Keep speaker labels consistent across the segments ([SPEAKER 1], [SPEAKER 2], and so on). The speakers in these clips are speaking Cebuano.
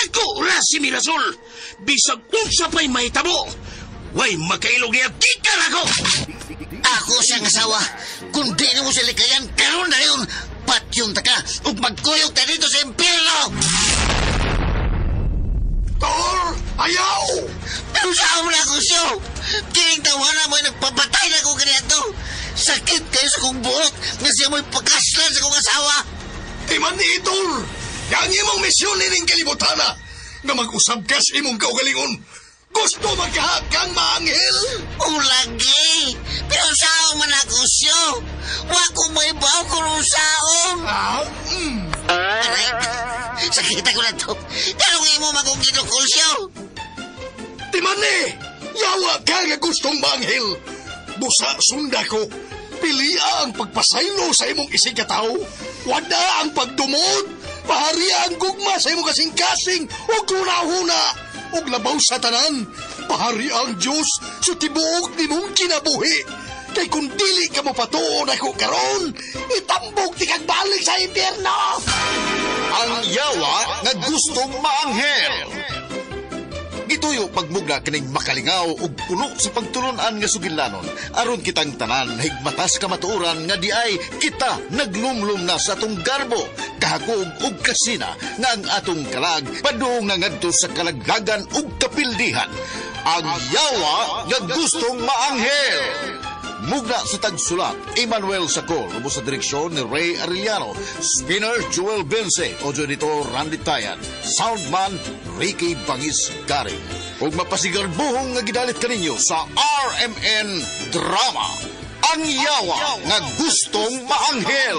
[SPEAKER 1] Ako ra si Mirasol. Bisag unsa pa'y mahitabo. Way makailog niya gikan ako.
[SPEAKER 2] Ako siyang asawa. Kung di mo siya likayan, karon na yun. Patyon ta ka ug magkuyog ta dito sa impyerno.
[SPEAKER 3] Tor! Ayaw!
[SPEAKER 2] Pero saan mo na ako siyo? Kining tawana mo'y nagpapatay na kong kaniadto. Sakit kayo sa kong buot nga siya mo'y pakaslan sa kong asawa.
[SPEAKER 3] Di man ni Tor! Yang imong misyon nining kalibutana nga mag-usab ka sa imong kaugalingon. Gusto magkahakang maanghel?
[SPEAKER 2] O lagi! Pero saan man ako siyo? Wa ko may baw kung saon.
[SPEAKER 3] Ah, mm.
[SPEAKER 2] Aray, sakit ako na to. Tanong imo magong ginukol siyo.
[SPEAKER 3] Di man ni! Yawa ka nga gustong maanghel. Busa sunda ko. Pilia ang pagpasaylo sa imong isig katawo. Wada ang pagdumot. Paharia ang gugma sa imong kasing-kasing ug hunahuna. Ug labaw sa tanan. Paharia ang Diyos sa tibuok nimong kinabuhi. Kay kung dili ka mo patuon ako karon, itambog ti kag balik sa impyerno.
[SPEAKER 4] Ang yawa nga gustong maanghel. Gituyo pagmugna kining makalingaw ug puno sa pagtulon-an nga sugilanon aron kitang tanan higmatas kamatuoran nga di ay kita naglumlum na sa atong garbo, kahakog ug kasina nga ang atong kalag padung na ngadto sa kalaglagan ug kapildihan. Ang yawa nga gustong maanghel. Mugna sa tagsulat, Emmanuel Sacol, ubos sa direksyon ni Ray Arellano, Spinner Joel Bense, audio editor Randy Tayan, Soundman Ricky Bangis Garing. Ug mapasigarbuhong nga gidalit kaninyo sa RMN Drama, Ang Yawa nga Gustong Maanghel.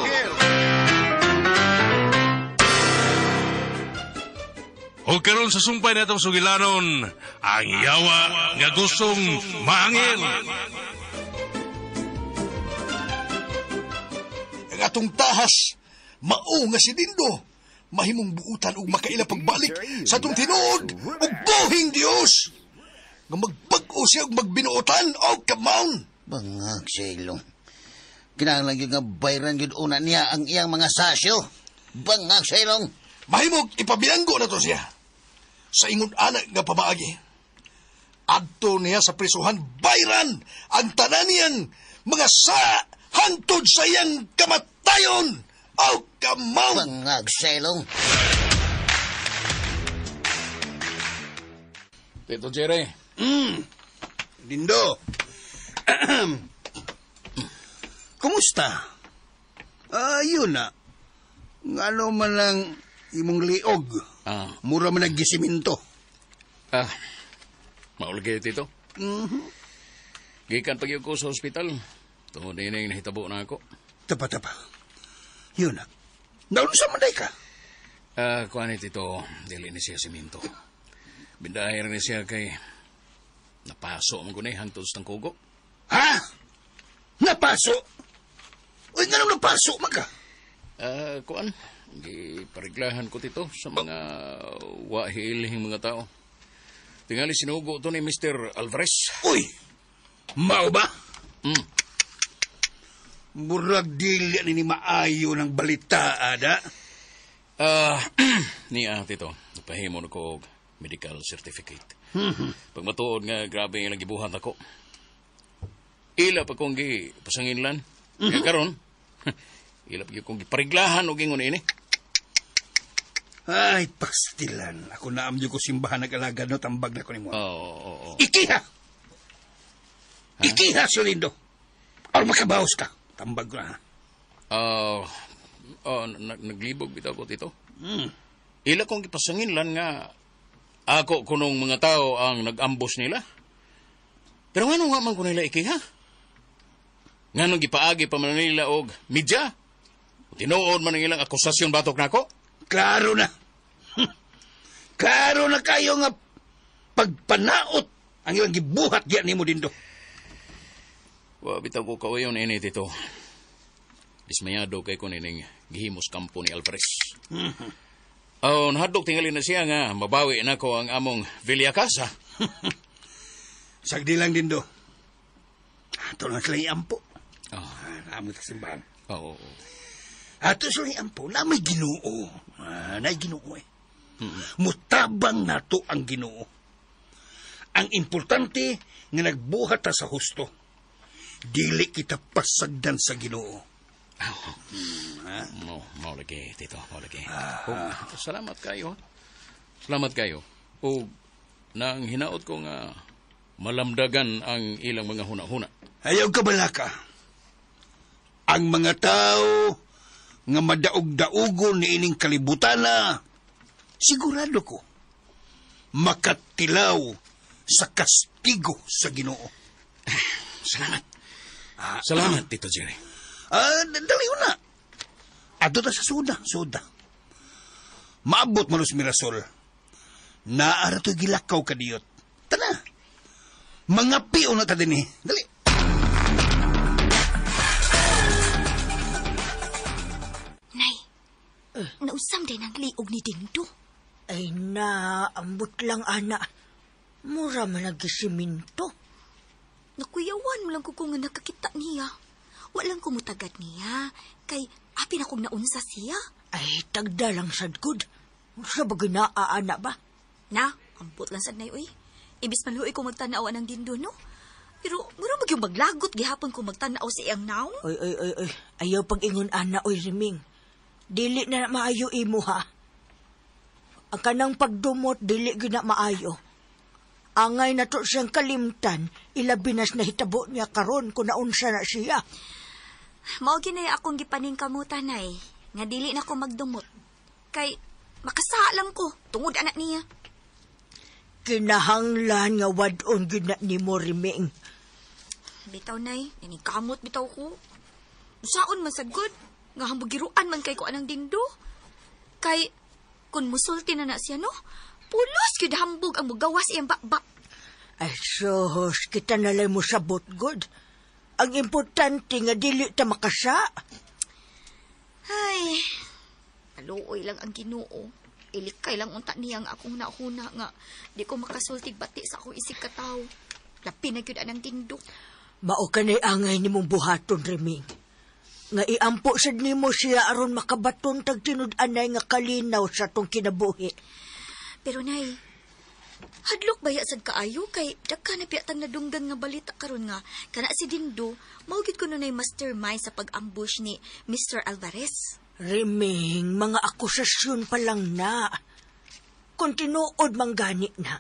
[SPEAKER 5] O karon sa sumpay na itong sugilanon, ang yawa nga gustong maanghel.
[SPEAKER 3] Ang atong tahas, mao nga si Dindo, mahimong buutan og makaila pagbalik sa atong tinuod ug buhing Dios. Nga magbag-o siya og magbinuotan og kamaon.
[SPEAKER 2] Bangag siya ilong. Kinahanglan gyud nga bayran gyud una niya ang iyang mga sasyo. Bangag siya ilong.
[SPEAKER 3] Mahimog ipabilanggo na to siya. Sa ingon ana nga pamaagi. Adto niya sa prisuhan bayran ang tanan niyang mga sa hangtod sa iyang kamatayon o kamaw.
[SPEAKER 2] Bangag siya ilong.
[SPEAKER 1] Tito Jerry.
[SPEAKER 6] Dindo. Kumusta? Ayun na. Ngano man lang imong liog.
[SPEAKER 1] Ah.
[SPEAKER 6] Mura man nagsiminto.
[SPEAKER 1] Ah, maulagay, Tito. Gikan pag ko sa ospital. Tungod ini nahitabo na ako.
[SPEAKER 6] Tapa, tapa. Yun na. Naunsa man day ka?
[SPEAKER 1] Ah, kuha ni Tito, dili ni siya siminto. Bindahir ni siya kay napaso man ko ni hangtod sa tangkugo.
[SPEAKER 6] Ha? Napaso? Uy, nga napaso man ka?
[SPEAKER 1] Ah, kuan, gipariglahan ko, Tito, sa mga wahilhing mga tao. Tingali sinugo to ni Mr. Alvarez.
[SPEAKER 6] Uy, mao ba?
[SPEAKER 1] Mm.
[SPEAKER 6] Murag dili ni maayo ng balita, ada.
[SPEAKER 1] Ah, niya, Tito, napahimo na ko og medical certificate. Pag matuod nga, grabe ilang gibuhat ako. Ila pa kong gipasanginlan. Kaya karon, ila pa kong gipariglahan og ingon ini.
[SPEAKER 6] Ay, pastilan. Ako naam ko simbahan nag-alagad no, tambag na ko nimo.
[SPEAKER 1] Oo, oo, oo.
[SPEAKER 6] Ikiha! Ikiha, Solindo! Or makabawas ka. Tambag ko na, ha?
[SPEAKER 1] Oh, naglibog bitaw ko, Tito. Ila kong gipasanginlan nga ako kunong mga tao ang nag-ambos nila. Pero ngano nga man ko nila ikiha? Ngano gipaagi pa man nila og media? Tinuod man ang ilang akusasyon batok nako?
[SPEAKER 6] Klaro na. Klaro na kayo nga pagpanaot ang ilang gibuhat diyan nimo, Dindo.
[SPEAKER 1] Wa bitaw ko kauyon ini, Tito. Dismayado kay ko nining gihimos kampo ni Alvarez. Oh, nahadlok tingali na siya nga mabawi na ko ang among Villa Casa.
[SPEAKER 6] Sagdi lang, Dindo. Ato lang sila iampo.
[SPEAKER 1] Oh.
[SPEAKER 6] Ah, naamot sa simbahan.
[SPEAKER 1] Oo. Oo.
[SPEAKER 6] Ato sa ampo, na may Ginoo. Ah, na Ginoo eh. Mutabang nato ang Ginoo. Ang importante nga nagbuhat ta sa husto. Dili kita pasagdan sa Ginoo.
[SPEAKER 1] No, mao lagi, Tito, mao lagi. Oh, salamat kayo. Salamat kayo. O nang hinaot ko nga malamdagan ang ilang mga huna-huna.
[SPEAKER 6] Ayaw ka balaka. Ang mga tao nga madaog-daugon ni ining kalibutana, sigurado ko, makatilaw sa kastigo sa Ginoo.
[SPEAKER 1] Salamat. Salamat, Tito Jerry.
[SPEAKER 6] Dali na. Adto ta sa suda, suda. Maabot man sa Mirasol. Naara to'y gilakaw kadiyot. Tana. Mga piyo na ta din eh. Dali.
[SPEAKER 7] Nay, nausam din ang liog ni Dindo.
[SPEAKER 8] Ay na, ambot lang ana. Mura man nagisiminto.
[SPEAKER 7] Nakuyawan mo lang ko kung nga nakakita niya. Walang kumutagat niya. Kay apin akong naunsa siya.
[SPEAKER 8] Ay, tagda lang sad gud. Sa bagay na aana ba?
[SPEAKER 7] Na, ambot lang sad nay uy. Ibis maluoy ko magtanaw ang Dindo, no? Pero mura magyung maglagot gihapon ko magtanaw sa iyang naong.
[SPEAKER 8] Oy, oy, oy, oy. Ayaw pag-ingon ana, oy, Riming. Dili na maayo imo ha. Ang kanang pagdumot, dili gyud na maayo. Angay na to siyang kalimtan, ilabi nas nahitabo niya karon kung naunsa na siya.
[SPEAKER 7] Mao ginay akong gipaning kamutan nay, nga dili na ko magdumot. Kay makasa lang ko tungod anak niya.
[SPEAKER 8] Kinahanglan nga wad-on gyud na nimo, Riming.
[SPEAKER 7] Bitaw nay, naningkamot bitaw ko. Usaon man sad gud, nga hambugiruan man kay ko anang Dindo. Kay kun musulti na na siya no, pulos gyud hambog ang mugawas iyang bakbak.
[SPEAKER 8] Ay, sus, kita nalay mo sabot, good. Ang importante nga dili ta makasa.
[SPEAKER 7] Ay, aluoy lang ang Ginoo. Ilikay lang unta niya ang akong nahuna nga di ko makasultig bati sa akong isig katawo. Lapi na gyud anang Dindo.
[SPEAKER 8] Mao kanay angay nimong buhaton, Reming. Nga iampo sad nimo siya aron makabaton tag tinud-anay nga kalinaw sa tong kinabuhi.
[SPEAKER 7] Pero nay, hadlok baya sad kaayo kay dagka na piyatang nadunggan nga balita karon nga kana si Dindo mao gyud kuno nay mastermind sa pag-ambush ni Mr. Alvarez.
[SPEAKER 8] Reming, mga akusasyon pa lang na. Kung tinuod man gani na,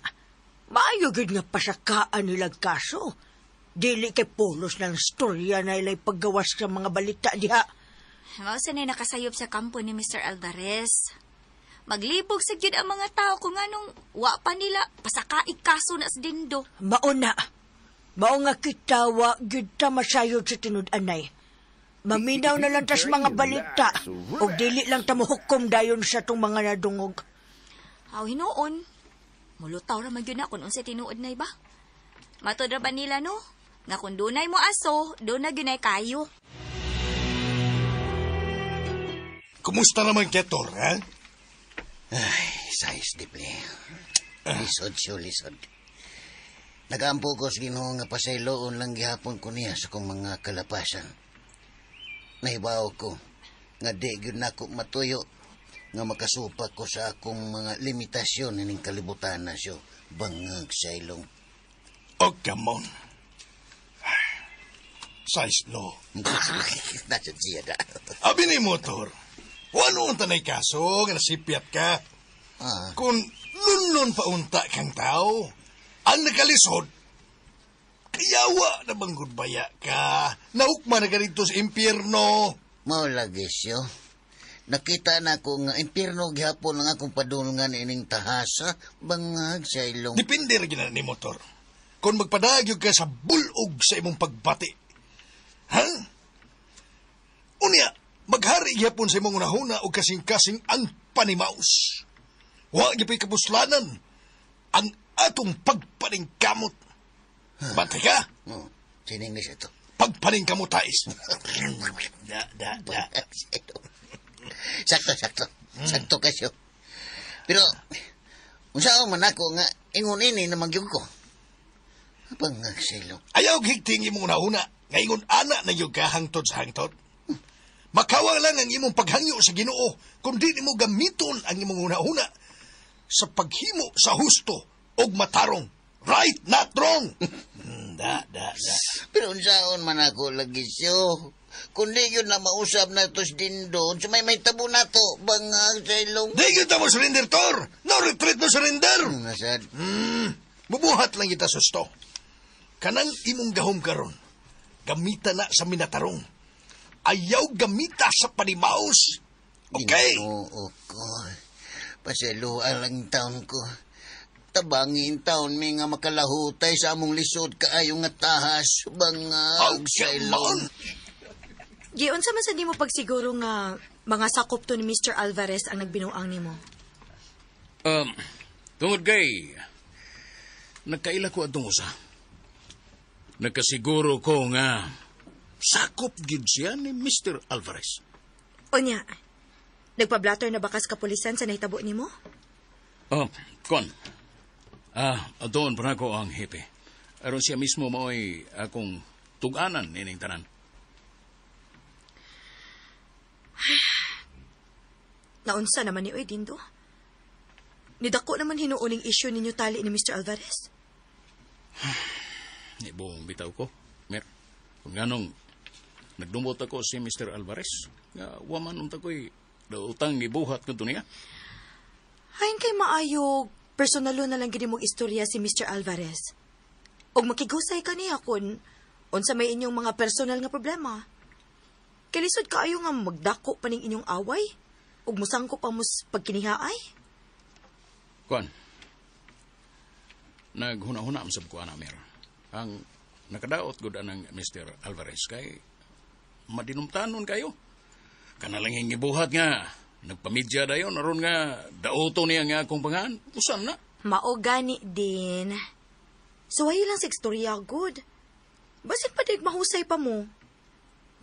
[SPEAKER 8] maayo gyud nga pasakaan nilang kaso. Dili kay pulos ng storya na ilay paggawas sa mga balita diha.
[SPEAKER 7] Mao sa nay nakasayop sa kampo ni Mr. Alvarez. Maglibog sa gyud ang mga tao kung anong wa pa nila pasakaig kaso na sa Dindo.
[SPEAKER 8] Mao na. Mao nga kita wa gyud ta masayod sa tinud-anay. Maminaw na lang tas mga balita ug dili lang ta mohukom dayon sa tong mga nadungog.
[SPEAKER 7] Aw hinuon. Mulutaw ra man gyud na kung unsay tinuod na iba. Matod ra ba nila no? Nga kung dunay mo aso, doon na gyud ay kayo.
[SPEAKER 3] Kumusta naman Ketor, ha?
[SPEAKER 2] Ay, size di ple. Lisod siyo, lisod. Nagaampo ko sa Ginoo nga pasayloon lang gihapon ko niya sa kong mga kalapasan. Nahibaw ko nga di gyud nako matuyo nga makasupak ko sa akong mga limitasyon ining kalibutan na siyo bangag sa ilong.
[SPEAKER 3] Oh, come on. Size no.
[SPEAKER 2] Nasa siya da.
[SPEAKER 3] Abi ni motor. Wano unta na'y kaso nga nasipyat ka.
[SPEAKER 2] Ah.
[SPEAKER 3] Kung lunlun pa unta kang tao, ang nakalisod, kayawa na banggod baya ka. Naukma na ka dito sa impyerno.
[SPEAKER 2] Mao lagi siyo. Nakita na ko nga impyerno gihapon ang akong padulngan ining tahasa bangag sa ilong.
[SPEAKER 3] Depende ra gina ni motor. Kung magpadagyog ka sa bulog sa imong pagbati. Ha? Unya, maghari gihapon sa imong unahuna og kasing-kasing ang panimaus. Wa gyud kapuslanan ang atong pagpaningkamot. Bantay ka?
[SPEAKER 2] Oh, sining ito.
[SPEAKER 3] Pagpaningkamot tais. Da, da, da.
[SPEAKER 2] Sakto, sakto. Sakto kasyo. Pero, unsa man ako nga ingon ini na magyug ko. Bangag sa ilong.
[SPEAKER 3] Ayaw higting imong unahuna. Ngayon ana na gyud ka hangtod sa hangtod. Makawa lang ang imong paghangyo sa Ginoo kung di nimo gamiton ang imong hunahuna sa paghimo sa husto og matarong. Right, not wrong. Da, da, da.
[SPEAKER 2] Pero unsaon man ako lagi siyo. Kung di yun na mausap na to sa Dindo, sa may tabo na to, bangag sa ilong.
[SPEAKER 3] Di kita mo surrender, Tor. No retreat, no surrender.
[SPEAKER 2] Nasad.
[SPEAKER 3] Bubuhat lang kita susto. Kanang imong gahom karon, gamita na sa minatarong. Ayaw gamita sa panimaos. Okay?
[SPEAKER 2] Ginoo ko. Paseluan lang taon ko. Tabangin taon mi nga makalahutay sa among lisod kaayo nga tahas. Bangag sa ilong.
[SPEAKER 8] Giunsa man sa nimo pagsiguro nga mga sakop to ni Mr. Alvarez ang nagbinuang nimo?
[SPEAKER 1] Tungod kay, nagkaila ko atong usa. Nagkasiguro ko nga sakop gid siya ni Mr. Alvarez.
[SPEAKER 8] Unya, nagpa-blatter na bakas kapulisan sa nahitabo nimo?
[SPEAKER 1] Oh, kon. Doon pa nako ang hepe. Aron siya mismo mao'y akong tuganan nining tanan.
[SPEAKER 8] Naunsa naman ni Oy, Dindo? Nidako naman hinuuning issue ninyo tali ni Mr. Alvarez.
[SPEAKER 1] Ibuong bitaw ko. Mer, kung ganong nagdumot ako si Mr. Alvarez, nga waman unta ko'y dautang gibuhat ko niya.
[SPEAKER 8] Hain kay maayog, personalo na lang gini mong istorya si Mr. Alvarez. Og makigusay ka niya kung unsa may inyong mga personal nga problema. Kalisod kaayo nga magdako pa ning inyong away, ug musangko pa mos pagkinihaay.
[SPEAKER 1] Kuan, naghuna-huna ang sab ko ana, Mer. Ang nakadaot gud anang Mr. Alvarez kay madinumtanon kayo. Kana lang gibuhat nga nagpamidya dayon aron nga daoto niya nga akong pangan. Usan na?
[SPEAKER 8] Mao gani din. Suwayi lang sa istorya good. Basin pa dig mahusay pa mo.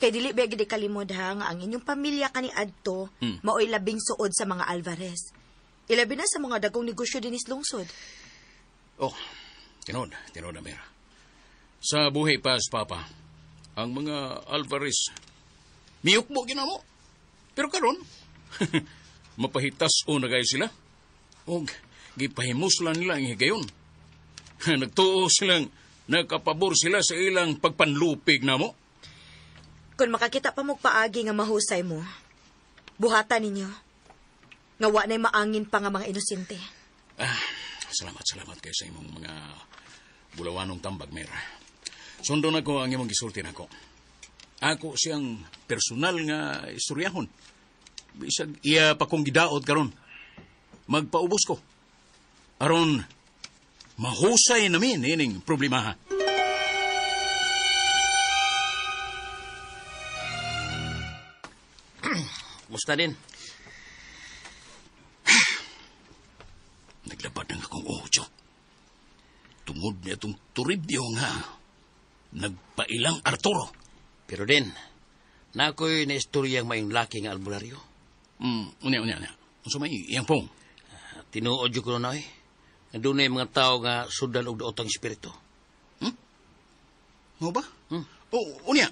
[SPEAKER 8] Kay dili ba gid kalimod ha nga ang inyong pamilya kani adto maoy labing suod sa mga Alvarez. Ilabi na sa mga dagong negosyo dinis lungsod.
[SPEAKER 1] Oh, tinod na, Mer. Sa buhi pa sa papa, ang mga Alvarez miyukbo ginamo. Pero karon mapahitas o na kayo sila. Og gipahimuslan nila ang higayon. Nagtuo silang nagkapabor sila sa ilang pagpanlupig namo.
[SPEAKER 8] Kung makakita pa mo paagi nga mahusay mo, buhatan ninyo. Nga wa na'y maangin pa nga mga inosente.
[SPEAKER 1] Salamat kayo sa imong mga bulawanong tambag, Mer. Sundon ako ang imong gisulti nako. Ako siyang personal nga istoryahon. Bisag iya pa kong gidaot karon. Magpaubos ko. Aron mahusay namin ining problemaha.
[SPEAKER 9] Musta din?
[SPEAKER 1] Naglabad ng akong ojo. Tungod niya itong Toribio nga nagpailang Arturo.
[SPEAKER 9] Pero din, nakoy na istoryang maayong laki nga albularyo.
[SPEAKER 1] Unya. Unsa may iyang pong?
[SPEAKER 9] Tinuod yun ko na eh. Nga dunay mga tao nga sudan og daotang espiritu.
[SPEAKER 1] Mo ba? O, unya.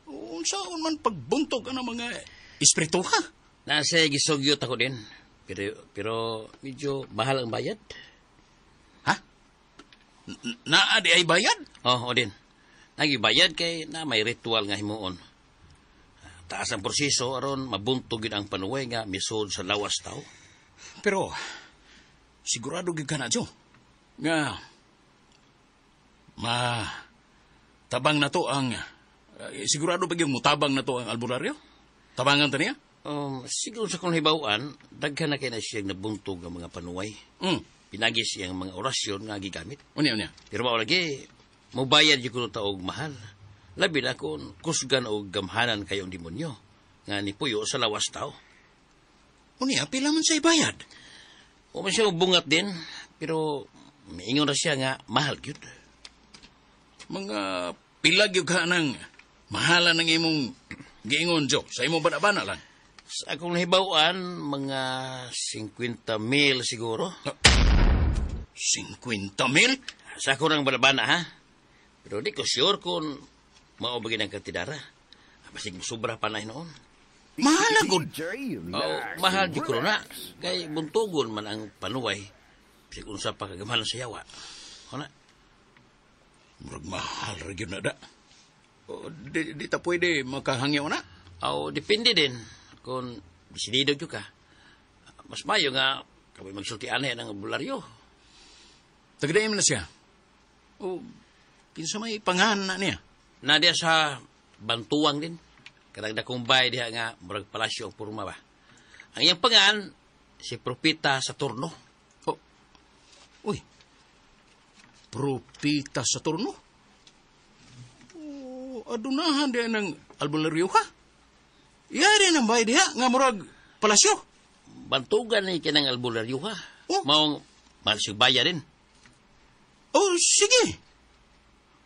[SPEAKER 1] Unsaon man pagbuntog ang mga espiritu ha?
[SPEAKER 9] Nasa gisugyot ako din. Pero medyo mahal ang bayad.
[SPEAKER 1] Ha? Naa di ay bayad?
[SPEAKER 9] Oo, din. Nagibayad kay na may ritual nga himuon. Taas ang proseso aron mabuntog yun ang panuway nga misod sa lawas tao.
[SPEAKER 1] Pero sigurado gyud ka na, Joe, nga ma tabang na to ang sigurado pa gyud mutabang na to ang albularyo? Tabangan ta niya?
[SPEAKER 9] Siguro sa kong hibaw-an, daghan na kay na siyang nabuntog ang mga panuway. Pinagi siyang mga orasyon nga gigamit.
[SPEAKER 1] Unya.
[SPEAKER 9] Pero mao lagi, mubayad gyud kuno ta og mahal. Labi na kung kusgan og gamhanan kayong demonyo nga nipuyo sa lawas tao.
[SPEAKER 1] Unya, pila man sa ibayad?
[SPEAKER 9] O man siya bungat din, pero miingon ra siya nga mahal gyud.
[SPEAKER 1] Mga pila gyud ka nang mahala ng imong giingon, Joe, sa imong bana-bana lang.
[SPEAKER 9] Sa akong nahibaw-an, mga 50,000 siguro.
[SPEAKER 1] 50,000?
[SPEAKER 9] Sa ako ng bana-bana, ha? Pero di ko sure kung mao ba gid ang kantidara. Basig sobra pa na noon.
[SPEAKER 1] Mahal na gud.
[SPEAKER 9] Oh, mahal di ko na. Kay buntugon man ang panuway. Bisag unsa pa kagamahalan sa yawa. Ano?
[SPEAKER 1] Murag mahal ra gyud na da. O, di ta pwede makahangyaw na.
[SPEAKER 9] Oh, depende din kung desidido gyud ka. Mas mayo nga kami magsulti anay ng bularyo.
[SPEAKER 1] Tagdaim na siya. O, kinsa may pangan na niya.
[SPEAKER 9] Na diya sa bantuwang din. Kanang dakong bay diha nga murag palasyo ang porma ba. Ang iyang pangan si Propita Saturno.
[SPEAKER 1] Oh. Uy. Propita Saturno? Oh, adunahan diya ng albularyo ha? Yari ng bay diha nga murag palasyo.
[SPEAKER 9] Bantugan ni kinang albularyo ha.
[SPEAKER 1] Oh.
[SPEAKER 9] Maong mahal siya baya din.
[SPEAKER 1] Oh, sige.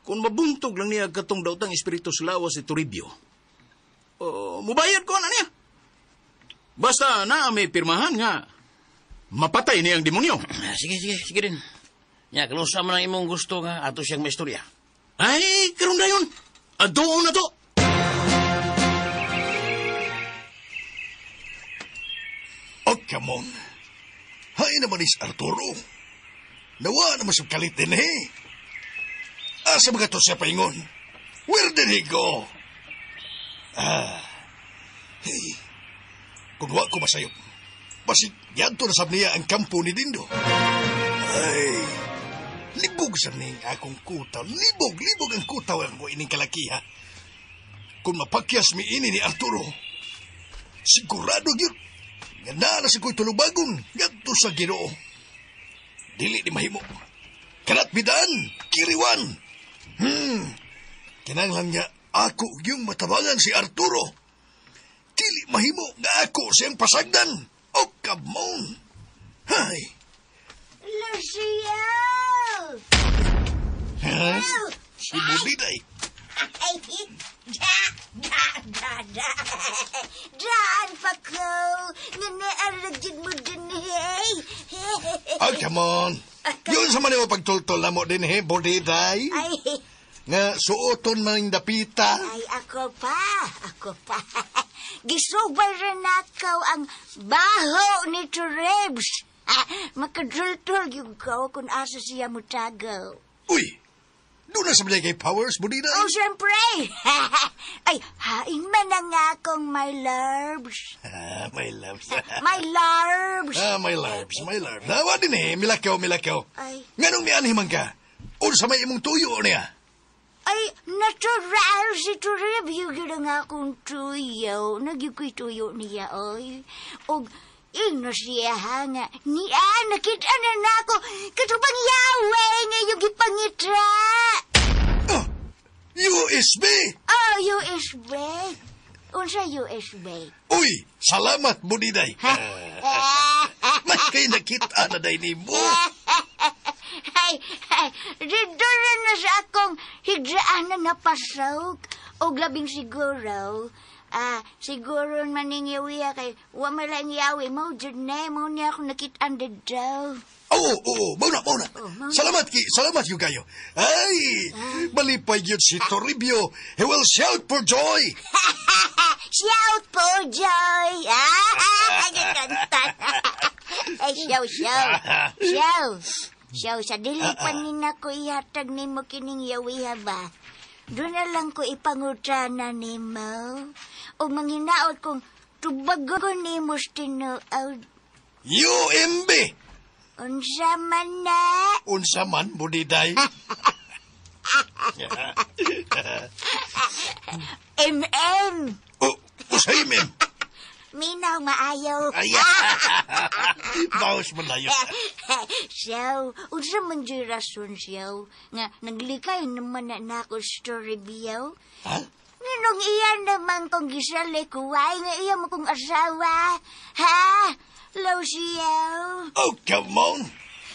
[SPEAKER 1] Kung mabuntog lang niya katong dautang espiritu sa lawas si Toribio, oh, mubayad ko na niya. Basta na may pirmahan nga mapatay niya ang demonyo.
[SPEAKER 9] Ah, sige, sige, sige din. Nya, kalusa man ang imong gusto nga ato siyang maistorya.
[SPEAKER 1] Ay, karon dayon. Adoon na to.
[SPEAKER 3] Oh, come on. Hay naman is Arturo. Nawa naman sa kalit din eh. Asa mga to siya paingon? Where did he go? Ah. Hey. Kung wa ko masayop, basig yadto na sab niya ang kampo ni Dindo. Ay. Libog sa ning akong kutaw. Libog, libog ang kutaw ang ko ining kalakiha. Kung mapakyas mi ini ni Arturo, sigurado gyud nga naa na sa ko'y tulubagon ngadto sa Ginoo. Dili ni mahimo. Kanat bidaan, kiriwan. Kinahanglan niya ako yung matabangan si Arturo. Dili mahimo nga ako siyang pasagdan. Oh, come on. Hay.
[SPEAKER 8] Lucio!
[SPEAKER 3] Ha? Si Budiday.
[SPEAKER 8] Ay, da, da, da, da. Daan pa ko. Nga naaragin mo din, hey.
[SPEAKER 3] Oh, come on. Yun sa man pagtultol na mo din, he, Budiday.
[SPEAKER 8] Ay,
[SPEAKER 3] Nga suoton man ang dapita.
[SPEAKER 8] ay, ako pa, ako pa. Gisubay rin ako ang baho ni Turebs. Ah, makadultol yung ko kung asa siya mutagaw.
[SPEAKER 3] Uy, doon na sa mga kay Powers, Budiday.
[SPEAKER 8] Oh, siyempre. Ay, hain man ang akong my loves.
[SPEAKER 3] Ah, my loves.
[SPEAKER 8] My loves.
[SPEAKER 3] Ah, my loves, my loves. Nawa din eh, milakaw, milakaw.
[SPEAKER 8] Ay.
[SPEAKER 3] Nganong mianhiman ka? Unsa may imong tuyo niya?
[SPEAKER 8] Ay, natural si Toribio yun ang akong tuyo. Nagyukoy tuyo niya, oy. Og, ino siya ha nga. Niya, nakita na na ako. Katubang yawe nga yung gipangitra.
[SPEAKER 3] Oh, USB!
[SPEAKER 8] Oh, USB. Unsa USB?
[SPEAKER 3] Uy, salamat, Budiday. May kay nakita na day ni mo.
[SPEAKER 8] Ay, ay, dito na na sa akong hidraan na napasok. Og labing siguro, siguro man ning yawiya kay wa man lang yawi mo, jud na, mo niya akong nakitaan dito.
[SPEAKER 3] Oo, oo, mao na, mao na.
[SPEAKER 8] Oh, mao na.
[SPEAKER 3] Salamat, ki, salamat yung kayo. Ay, malipay yun si Toribio. He will shout for joy.
[SPEAKER 8] Shout for joy! Ah, kanta. Ay, show, show. Show. Show, sa dili pa ni nako ihatag nimo kining yawiha ba? Doon na lang ko ipangutana nimo. O manginaot kong tubagon nimo sa tinuod.
[SPEAKER 3] UMB.
[SPEAKER 8] Unsa man na?
[SPEAKER 3] Unsa man, Budiday.
[SPEAKER 8] MM.
[SPEAKER 3] Oh, usay, ma'am.
[SPEAKER 8] Minaw maayo.
[SPEAKER 3] Ay, bawas man layo.
[SPEAKER 8] Siyaw, unsa man dyo'y rason siyaw, nga naglikay naman na nako story biyaw.
[SPEAKER 3] Ha?
[SPEAKER 8] Nganong iya naman kong gisali kuway, nga iya mo kong asawa. Ha? Lucio?
[SPEAKER 3] Oh, come on.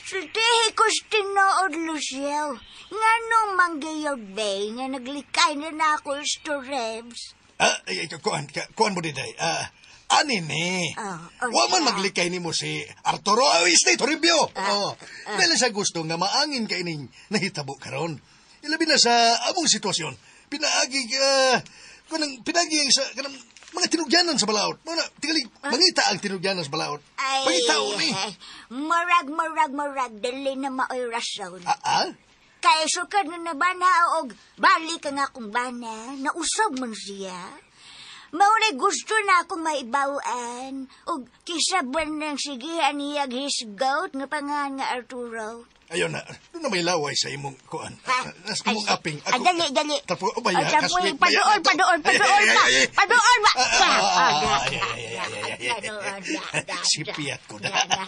[SPEAKER 8] Sultihi ko sa tinuod, Lucio. Nganong manggayod bay, nga naglikay na nako stories.
[SPEAKER 3] Ah, ay, kuan, kuan mo diday. Ah, ani ni.
[SPEAKER 8] Oh, oh,
[SPEAKER 3] Wa man
[SPEAKER 8] siya.
[SPEAKER 3] maglikay nimo si Arturo Oiste Toribio. Oh, dahil sa gusto nga maangin kay ning nahitabo karon. Ilabi na sa among sitwasyon. Pinaagi kanang pinaagi sa kanang Mga tinugyanan sa balaod. Mga, tingali, mangita ang tinugyanan sa balaod.
[SPEAKER 8] Ay,
[SPEAKER 3] Pangita ni.
[SPEAKER 8] Murag, murag, murag, dili na maoy rason.
[SPEAKER 3] Ah, ah?
[SPEAKER 8] Kay sukad na nabana og balik ang akong bana, nausab man siya. Maunay gusto na akong maibawaan og kisa ba nang sigihan niyag hisgout nga pangan nga Arturo.
[SPEAKER 3] Ayun na, doon na may laway sa imong kuan.
[SPEAKER 8] Ha?
[SPEAKER 3] Sa imong
[SPEAKER 8] Ay,
[SPEAKER 3] aping.
[SPEAKER 8] ah, dali, dali.
[SPEAKER 3] Tapo, oh, baya,
[SPEAKER 8] Ay, tapoy,
[SPEAKER 3] kasweet, baya.
[SPEAKER 8] padool, padool, padool
[SPEAKER 3] Ay,
[SPEAKER 8] pa.
[SPEAKER 3] ay, ay, ay.
[SPEAKER 8] Padool ba?
[SPEAKER 3] Ah, ah,
[SPEAKER 8] Pa.
[SPEAKER 3] ah,
[SPEAKER 8] Ah,
[SPEAKER 3] ah,
[SPEAKER 8] da,
[SPEAKER 3] ay, ay, ay, ay, ay, ay.
[SPEAKER 8] Padool, da, da, da.
[SPEAKER 3] Sipiat ko na.
[SPEAKER 8] Da, da,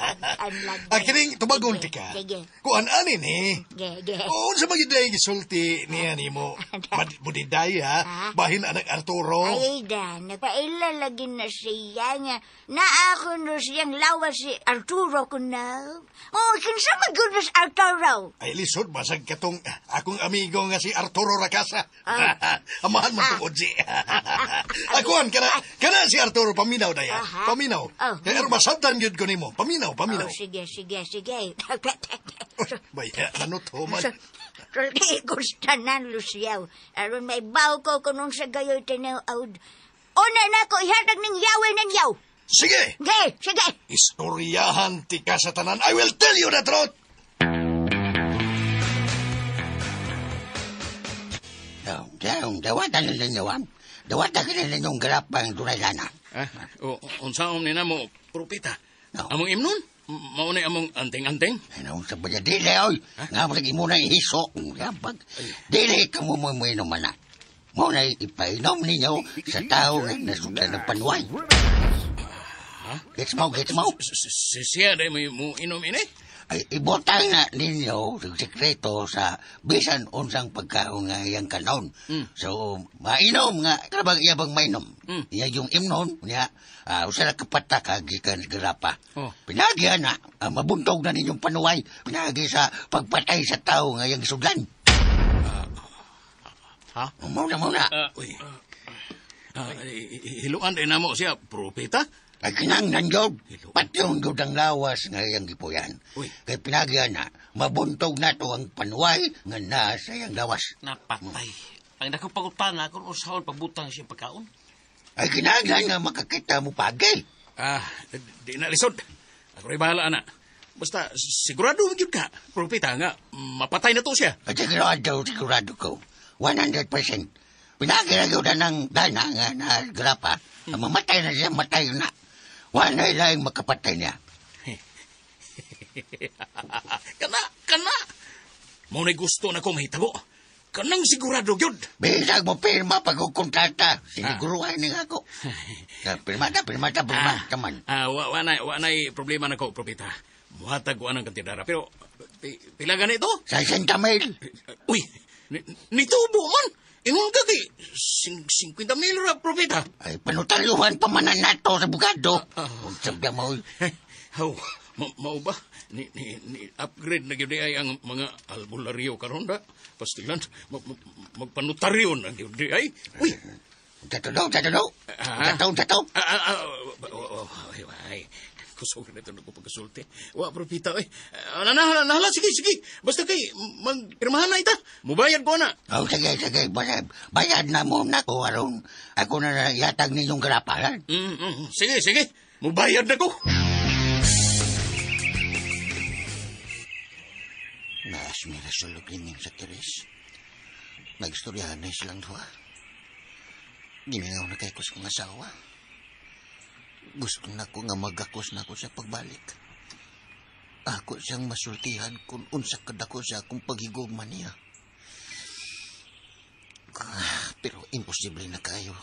[SPEAKER 8] anlag.
[SPEAKER 3] Ah, kining tubagon ti ka.
[SPEAKER 8] Sige.
[SPEAKER 3] Kuan ani ni.
[SPEAKER 8] Ge, ge.
[SPEAKER 3] Oo, unsa man gyud ay gisulti niya nimo. Budidaya,
[SPEAKER 8] Ha?
[SPEAKER 3] bahin anak Arturo.
[SPEAKER 8] Ay, da, nagpaila lagi na siya nga. Naa ko no siyang lawas si Arturo ko na. Oh, kinsa man gud si Arturo?
[SPEAKER 3] Ay, lisod, basag katong akong amigo nga si Arturo Racasa. Amahan man tong Oji. Akuan, kana, kana si Arturo, paminaw daya.
[SPEAKER 8] Aha.
[SPEAKER 3] Paminaw.
[SPEAKER 8] Oh.
[SPEAKER 3] Kaya aron masabtan gyud ko nimo. Paminaw, paminaw.
[SPEAKER 8] Oh, sige, sige, sige.
[SPEAKER 3] Baya, nanuto man.
[SPEAKER 8] Sulti ko sa tanan, Luciao. Aron may baw ko kung sa gayoy tinaw-awd. Una na ko, ihatag ning yawe ng yaw.
[SPEAKER 3] Sige!
[SPEAKER 8] Sige, sige.
[SPEAKER 3] Istoryahan ti ka sa tanan. I will tell you the truth!
[SPEAKER 2] Dawatan na ninyo, ah. Dawatan ka na ninyong garapang dunay lana.
[SPEAKER 1] Ah, o, unsaon ni namo, propeta?
[SPEAKER 2] No.
[SPEAKER 1] Among imnon? Maunay among anting-anting?
[SPEAKER 2] Ano sa ba dili, oy. Nga mo lagi muna ihiso. Gabag. Dili ka mo mo mo na. Mo na ipainom ninyo sa tao nga nasutan ng panuay. Gets mo, gets mo?
[SPEAKER 1] Siya day mo mo inom ini?
[SPEAKER 2] Ay, ibutang na ninyo sa sekreto sa bisan unsang pagkaon nga iyang kanon. So, mainom nga, karabang iya bang mainom? Iya yung imnon, niya, usa na kapatak gikan sa garapa.
[SPEAKER 1] Oh.
[SPEAKER 2] Pinagi na, mabuntog na ninyong panuway. Pinagi sa pagpatay sa tao nga iyang sudlan.
[SPEAKER 1] Ha?
[SPEAKER 2] Muna, muna.
[SPEAKER 1] Uy. Hiluan din namo siya, propeta?
[SPEAKER 2] Ay, kinangnan yun. Patyon yun ang lawas nga iyang gipuyan.
[SPEAKER 1] Uy.
[SPEAKER 2] Kay pinagi na, mabuntog na to ang panuway nga nasa iyang lawas.
[SPEAKER 9] Napatay. Ang nakapagutana kung usaon pagbutang siya pagkaon.
[SPEAKER 2] Ay, kinahanglan nga makakita mo pagay.
[SPEAKER 1] Ah, di na lisod. Ako rin bahala, ana. Basta, sigurado gyud ka, propeta nga, mapatay na to siya.
[SPEAKER 2] At sigurado, sigurado ko. 100%. Pinagi na yun ng dana nga na grapa. Mamatay na siya, matay na. Wala laing makapatay niya.
[SPEAKER 1] Kana, kana. Mao na'y gusto na ko mahitabo. Kanang sigurado gyud.
[SPEAKER 2] Bisag mo pirma pag kontrata. Siniguruhan ni ako. Pirma ta, pirma ta, pirma. Taman.
[SPEAKER 1] Ah, wa na problema na ko, propeta. Muhatag ko anang kantidara. Pero, pila gani ito?
[SPEAKER 2] 60 mil.
[SPEAKER 1] Uy, nitubo man. Ingon ka kay 50 mil ra, propeta.
[SPEAKER 2] Ay, panutalyuhan pa man nato sa bugado. Huwag sabda mo.
[SPEAKER 1] Haw, mao ba? Ni upgrade na gyud ay ang mga albularyo karon da. Pastilan, magpanutaryo na gyud ay. Uy.
[SPEAKER 2] Tatulo, tatulo. Tataw, tataw.
[SPEAKER 1] Ay, kusog na ito nagpapagkasulti. Wa, propita, oy. Nahala, sige, sige. Basta kay, magpirmahan na ita. Mubayad ko na.
[SPEAKER 2] Oh, sige, sige. Bayad na muna ko, aron. Ako na yatag ninyong grapa, ha?
[SPEAKER 1] Sige, sige. Mubayad na ko.
[SPEAKER 2] Naas may rasulog rin sa Teres. Nagstoryahan na silang duha. Gimingaw na kay ko sa kong asawa. Gusto na ko nga magakos na ko sa pagbalik. Ako siyang masultihan kung unsa kadako sa akong paghigugma niya. Pero imposible na kayo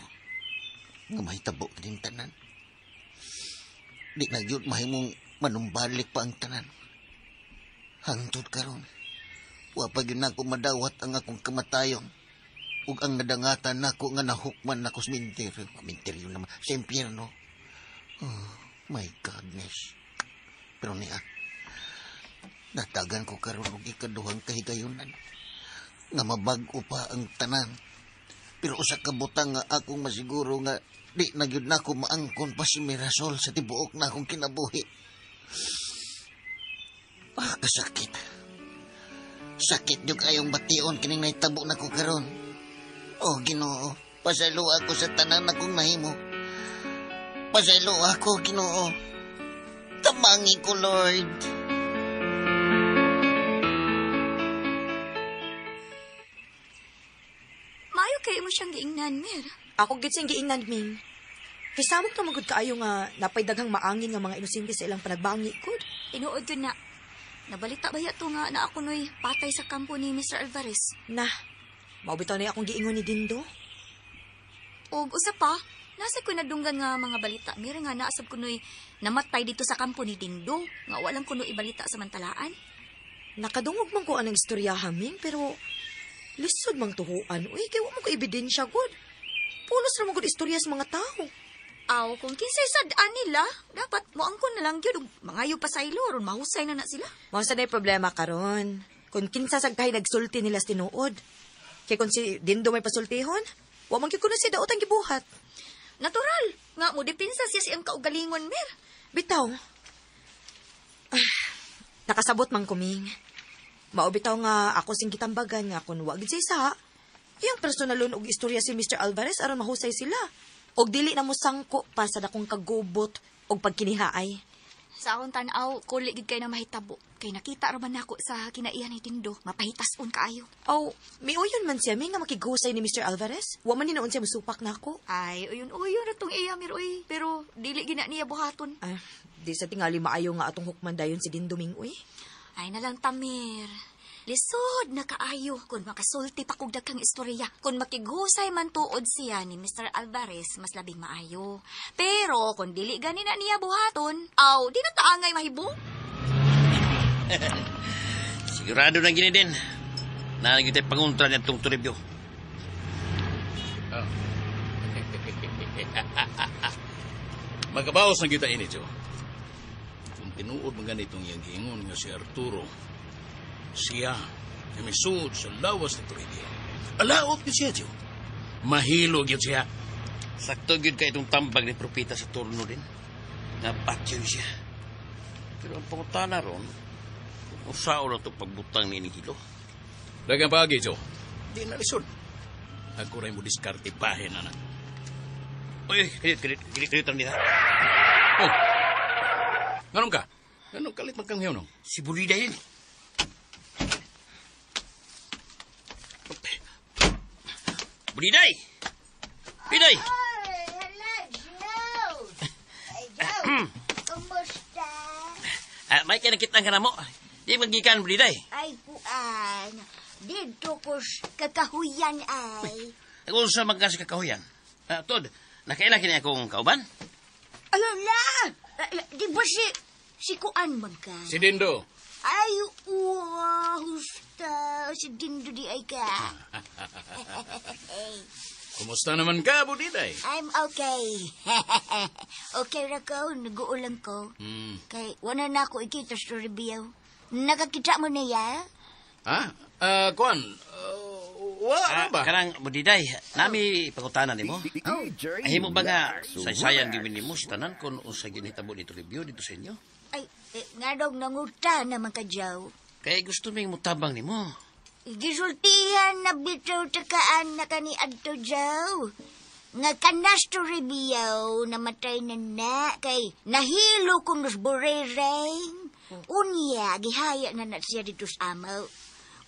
[SPEAKER 2] nga mahitabo din tanan. Di na yun mahimong manumbalik pa ang tanan. Hangtod karon, wa pa gyud nako madawat ang akong kamatayon ug ang nadangatan nako nga nahukman nako sa minteryo. Minteryo naman, sa impyerno. Oh, my godness. Pero niya, natagan ko karon og ikaduhang kahigayunan nga mabag-o pa ang tanan. Pero usa ka butang nga akong masiguro nga di na gyud nako maangkon pa si Mirasol sa tibuok na akong kinabuhi. Ah, kasakit. Sakit yung kayong bation kining nahitabo na ko karon. Oh, Ginoo, pasalo ako sa tanan akong nahimo. Pasaylo ako, Ginoo. Tabangi ko, Lord.
[SPEAKER 7] Maayo kay mo siyang giingnan, Mer.
[SPEAKER 8] Ako gid siyang giingnan, Ming. Kay samok na magud kaayo nga napay daghang maangin nga mga inosente sa ilang panagbangi gud.
[SPEAKER 7] Tinuod yun na. Nabalita ba to nga na ako no'y patay sa kampo ni Mr. Alvarez?
[SPEAKER 8] Na, mao bitaw na akong giingon ni Dindo.
[SPEAKER 7] Og usa pa, nasa ko nadunggan nga mga balita. Mira nga naasab ko no'y namatay dito sa kampo ni Dindo. Nga walang kuno ibalita sa mantalaan.
[SPEAKER 8] Nakadungog man ko anang istoryaha, Ming, pero lisod mang tuhuan. Uy, kay wa man ko ebidensya gud. Pulos ra man gud istorya sa mga tao.
[SPEAKER 7] Aw, kung kinsay sad-an nila, dapat moangkon na lang gyud og mangayo pa sa ilo aron mahusay na na sila.
[SPEAKER 8] Mao sa problema karon. Kung kinsa sa kahay nagsulti nila sa tinuod. Kay kung si Dindo may pasultihon, wa man gyud kuno si daot ang gibuhat.
[SPEAKER 7] Natural, nga mo depensa siya siyang kaugalingon, Mer.
[SPEAKER 8] Bitaw. Nakasabot man kuming. Mao bitaw nga ako sing gitambagan nga kun wa gid siya isa, iyang personalon og istorya si Mr. Alvarez aron mahusay sila. Og dili na mo sangko pa sa dakong kagubot og pagkinihaay.
[SPEAKER 7] Sa akong tan-aw, kuli gid kay na mahitabo. Kay nakita ra man nako sa kinaiyan ni Dindo, mapahitason kaayo.
[SPEAKER 8] Aw, miuyon man siya mi nga makighusay ni Mr. Alvarez. Wa man ni noon siya musupak nako.
[SPEAKER 7] Ay, uyon-uyon ra tong iya, Mir, uy. Pero dili gina niya buhaton.
[SPEAKER 8] Ay, di sa tingali maayo nga atong hukman dayon si Dindo Ming, uy.
[SPEAKER 7] Ay na lang, Tamir. Lisod na kaayo kung makasulti pa kog daghang istorya. Kung makighusay man tuod siya ni Mr. Alvarez, mas labing maayo. Pero kung dili gani na niya buhaton, aw, di na taangay mahibong.
[SPEAKER 9] Sigurado na gini din. Nalagay tayo panguntra niya itong Toribio.
[SPEAKER 1] Oh. Magkabaos na kita ini, Joe. Kung tinuod man ganitong iyang giingon nga si Arturo, siya na misuod sa lawas ni Toribio. Alaot yun siya, Joe. Mahilog yun siya.
[SPEAKER 9] Sakto gyud kay itong tambag ni Propita sa turno din. Napatyon siya. Pero ang pangutana ron, kung usao na itong pagbutang ni Hilo.
[SPEAKER 1] Dagang paagi, Joe. Di na lisod. Ako rin mo diskarte bahin, anak.
[SPEAKER 9] Uy, kilit ang nila.
[SPEAKER 1] Oh! Ganun ka? Ganun kalit magkanghiyaw, no?
[SPEAKER 9] Si Bulida yun. Buliday! Biday!
[SPEAKER 10] Ay, hello, Joe! Ay, Joe, kumusta?
[SPEAKER 9] May kinakitang ka na mo. Di magikan, Buliday.
[SPEAKER 10] Ay, kuan. Dito ko kakahuyan ay.
[SPEAKER 9] Kung sa magka sa kakahuyan. Tod, nakaila kini akong kauban?
[SPEAKER 10] Ano la? Di ba si kuan man ka?
[SPEAKER 1] Si Dindo.
[SPEAKER 10] Ay, uwa, husta. Si Dindo di ay ka.
[SPEAKER 1] Kumusta naman ka, Budiday?
[SPEAKER 10] I'm okay. Okay ra ko, nag-uulang ko. Kay wala na ako ikita sa review. Nakakita mo na ya?
[SPEAKER 1] Ha? Kuan, wala na ba?
[SPEAKER 9] Karang, Budiday, nami pangutana nimo. Ahimo ba nga, saysayan gawin nimo si tanan kung unsa ginhitabo nito review dito sa inyo?
[SPEAKER 10] Ay, nga daw nanguta naman ka, Joe.
[SPEAKER 9] Kaya gusto ming mutabang nimo.
[SPEAKER 10] Gisultihan na bitaw takaan na kani adto, Joe. Nga kanas to review, namatay na na, kay nahilo kong nos burereng. Unya, gihaya na na siya dito sa amaw.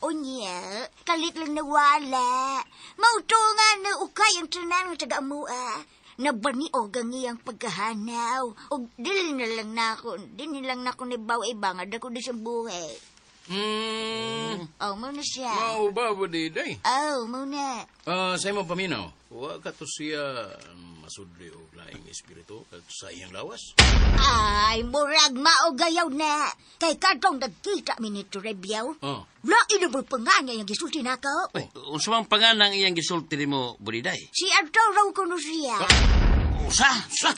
[SPEAKER 10] Unya, kalit lang nawala. Mauto nga na ukay ang tanan ng taga-amua. Nabaniog ang iyang pagkahanaw. O dili na lang na ako, dili lang na ako ni Baw Iba nga dako di siyang buhay. Oh, muna siya.
[SPEAKER 1] Mao ba, Budiday?
[SPEAKER 10] Oh, muna.
[SPEAKER 1] Sa imong paminaw, wa ka to siya masudli og laing espiritu at sa iyang lawas?
[SPEAKER 10] Ay, murag mao gayaw na. Kay kadtong nagkita mi ni Toribio.
[SPEAKER 1] Oh.
[SPEAKER 10] Lain na ba panganya yung gisulti nako?
[SPEAKER 9] Uy, unsa man panganang iyang gisulti nimo, Budiday?
[SPEAKER 10] Si Arturo kuno siya.
[SPEAKER 9] Usa, usa.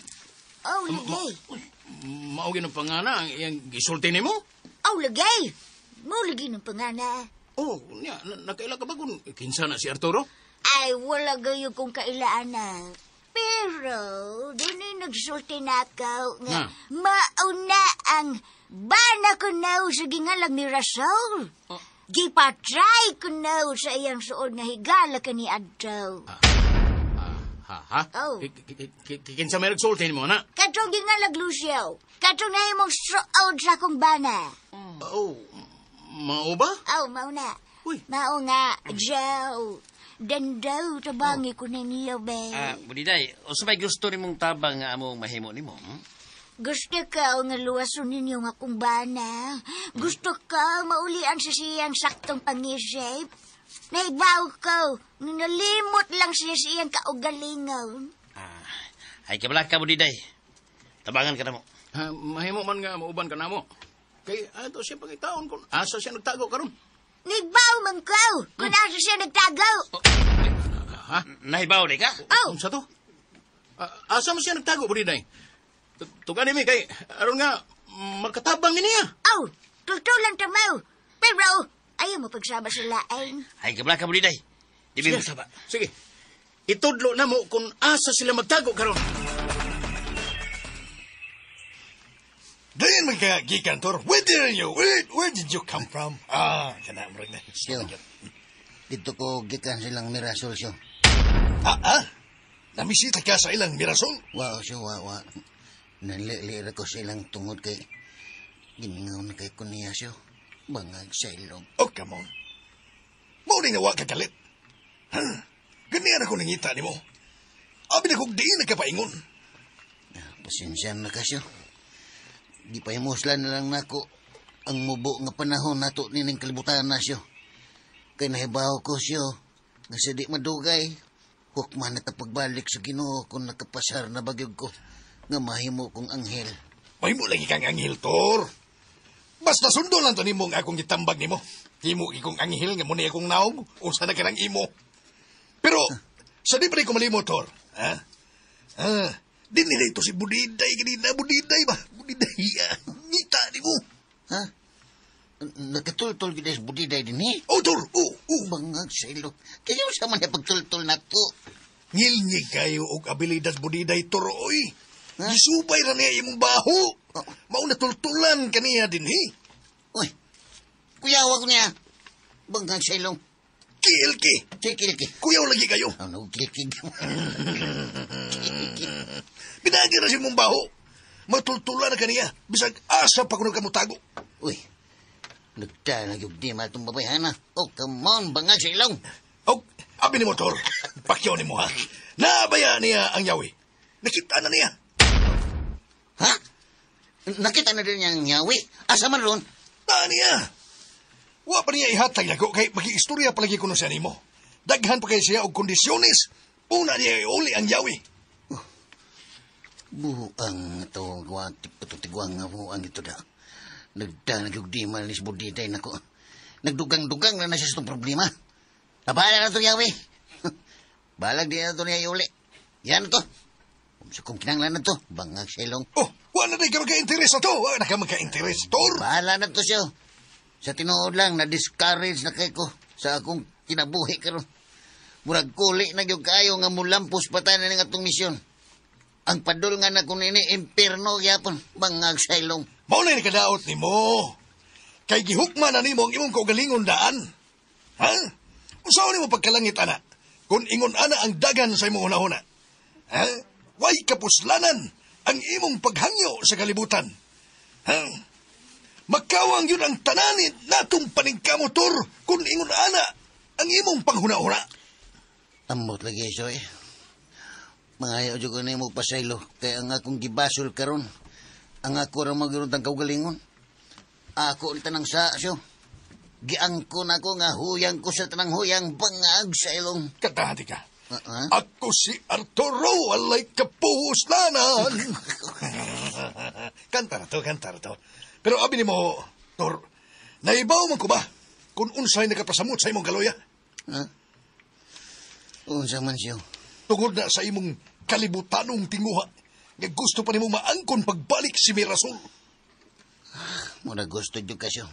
[SPEAKER 10] Oh, lagay.
[SPEAKER 1] Mao gyud ang pangana ang iyang gisulti nimo?
[SPEAKER 10] Oh, lagay. Mo lagi ng pangana.
[SPEAKER 1] Oh, nya, nakaila ka ba kung kinsa na si Arturo?
[SPEAKER 10] Ay, wala gayo kong kailaan na. Pero, doon ay nagsulti na ako nga mauna ang bana ko na sa gingalang ni Rasol.
[SPEAKER 1] Oh.
[SPEAKER 10] Gipatry ko na sa iyang suod nga higala ka ni Adto.
[SPEAKER 1] Ha, Ha?
[SPEAKER 10] Oh.
[SPEAKER 1] Kinsa may nagsulti nimo na?
[SPEAKER 10] Katong gingalag Lucio. Katong nahimong suod sa akong bana.
[SPEAKER 1] Oh, mao ba?
[SPEAKER 10] Oh, mao na.
[SPEAKER 1] Uy.
[SPEAKER 10] Mao nga, Joe. Dandaw, tabangi ko na niyo, be.
[SPEAKER 9] Ah, Budiday, unsa may gusto nimong tabang nga among mahimo nimo? Hmm?
[SPEAKER 10] Gusto ka nga luwason ninyo nga akong bana. Gusto ka maulian sa siyang saktong pangisip. Naibaw ko, nga nalimot lang siya sa iyang kaugalingon.
[SPEAKER 9] Ah, ay kabala ka, Budiday. Tabangan ka na mo.
[SPEAKER 1] Ha, mahimo man nga mauban ka namo. Kay ato siya pangitaon kung asa siya nagtago karon.
[SPEAKER 10] Naibaw man ko, kung asa siya nagtago.
[SPEAKER 1] Ha?
[SPEAKER 9] Nahibaw di ka?
[SPEAKER 10] Oh,
[SPEAKER 1] Unsa to? Ah, asa man siya nagtago, Budiday? Tugan mi kay aron nga makatabang ni niya.
[SPEAKER 10] oh, tultulan tamaw. Pero, ayaw mo pagsama sa lain.
[SPEAKER 9] Ay kabala ka, Budiday. Di mo saba.
[SPEAKER 1] Sige. Itudlo na mo kung asa sila magtago karon.
[SPEAKER 3] Dayon man ka gikan, Tor. Where did you? Where did you come from? Ah, kana mo rin na.
[SPEAKER 2] Siyo. Dito ko gikan silang Mirasol, siyo.
[SPEAKER 3] Ah, ah. Namisita ka sa ilang Mirasol?
[SPEAKER 2] Wa, siyo, wa, wa. Nalilira ko silang tungod kay gimingaw na kay ko niya, siyo. Bangag sa ilong.
[SPEAKER 3] Oh, come on. Mao ni nga wa ka galit. Huh? Ganyan ako nangita nimo. Abi na kong diin nagkapaingon.
[SPEAKER 2] Pasensya na ka, siyo. Di pa himuslan na lang nako ang mubo nga panahon nato nining kalibutan na, siyo. Kay nahibaw ko, siyo, nga sa di madugay, hukman na ta pagbalik sa Ginoo kung nakapasar na bagyog ko nga mahimo kong anghel.
[SPEAKER 3] Mahimo lagi kang anghel, Tor. Basta sundo lang to nimo ang akong gitambag nimo. Himo kong anghel nga muna akong naong, usa na ka ng imo. Pero, sa di pa rin ko malimo, Tor. Ha? Ah, di nila ito si Budiday, kanina, Budiday ba? Budiday, ah. Ngita nimo.
[SPEAKER 2] Ha? Nakatultol gid sa Budiday din eh.
[SPEAKER 3] Oh, Tor, oh, oh.
[SPEAKER 2] Bangag sa ilong. Kaya sa man pagtultol na to.
[SPEAKER 3] Ngilnyig kayo og abilidad Budiday, Tor, oy.
[SPEAKER 2] Ha?
[SPEAKER 3] Gisubay ra niya imong baho.
[SPEAKER 2] Oh.
[SPEAKER 3] Mauna tultulan kaniya din, he.
[SPEAKER 2] Uy, kuyawa ko niya. Bangag sa ilong.
[SPEAKER 3] Kilki.
[SPEAKER 2] Kilki.
[SPEAKER 3] Kuyaw lagi kayo.
[SPEAKER 2] Ano, kilki.
[SPEAKER 3] Pinagi ra siya mong baho. Matultulan na kaniya. Bisag asa pa kuno kamutago.
[SPEAKER 2] Uy, nagtanag yung di matong babayhana. Oh, come on, bangag sa ilong.
[SPEAKER 3] Og, abi ni motor. Pakyaw ni mo, ha? Nabaya niya ang yawi. Nakita na niya.
[SPEAKER 2] Ha? Nakita na din niya ang yawi? Asa man ron?
[SPEAKER 3] Na niya. Wa pa niya ihatag nako kay magiistorya palagi kuno siya nimo. Daghan pa kay siya og kondisyones. Una niya iuli ang yawi.
[SPEAKER 2] Buang ito, tiguang nga buang ito da. Nagdanag yung di man ni Budiday nako. Nagdugang-dugang na na siya sa itong problema. Nabahala na ito yawi. Balag di na ito niya iuli. Yan na to. Sa kung kinanglan na to, bangag sa ilong.
[SPEAKER 3] Oh, wa na di ka magka-interes na to. Wa na ka magka-interes, Tor.
[SPEAKER 2] Bahala na to siya. Sa tinuod lang, na-discourage na kay ko sa akong kinabuhi karon. Murag kuli na gyud kaayo nga mulampos pa tayo na ning atong misyon. Ang padul nga na kung nini, impierno gyapon, bangag sa ilong.
[SPEAKER 3] Mao na nakadaot nimo. Kay gihukma na nimo ang imong kaugalingon daan. Ha? Usaon nimo pagkalangit ana? Kung ingon ana ang dagan sa imong hunahuna. Ha? Way kapuslanan ang imong paghangyo sa kalibutan. Ha? Makawang yun ang tananin natong paningkamotor kung ingon ana ang imong panghuna-huna.
[SPEAKER 2] Amot lagi siya eh. Mangayo jud ko nimo pasaylo kay ang akong gibasol karon. Ang ako ra magyud ang kaugalingon. Ako ang tanang sa siyo. Giangkon ako nga huyang ko sa tanang huyang bangag sa ilong.
[SPEAKER 3] Katahati ka.
[SPEAKER 2] Ah, ah?
[SPEAKER 3] Ako si Arturo, alay kapuslanan. Kanta na to, kanta na to. Pero abi nimo, Tor, naibaw man ko ba kung unsay nakapasamot sa imong kaloya?
[SPEAKER 2] Ha? Unsa man siyo?
[SPEAKER 3] Tungod na sa imong kalibutanong tinguha, nga gusto pa nimo maangkon pagbalik si Mirasol.
[SPEAKER 2] Mura gusto jud ka siyo.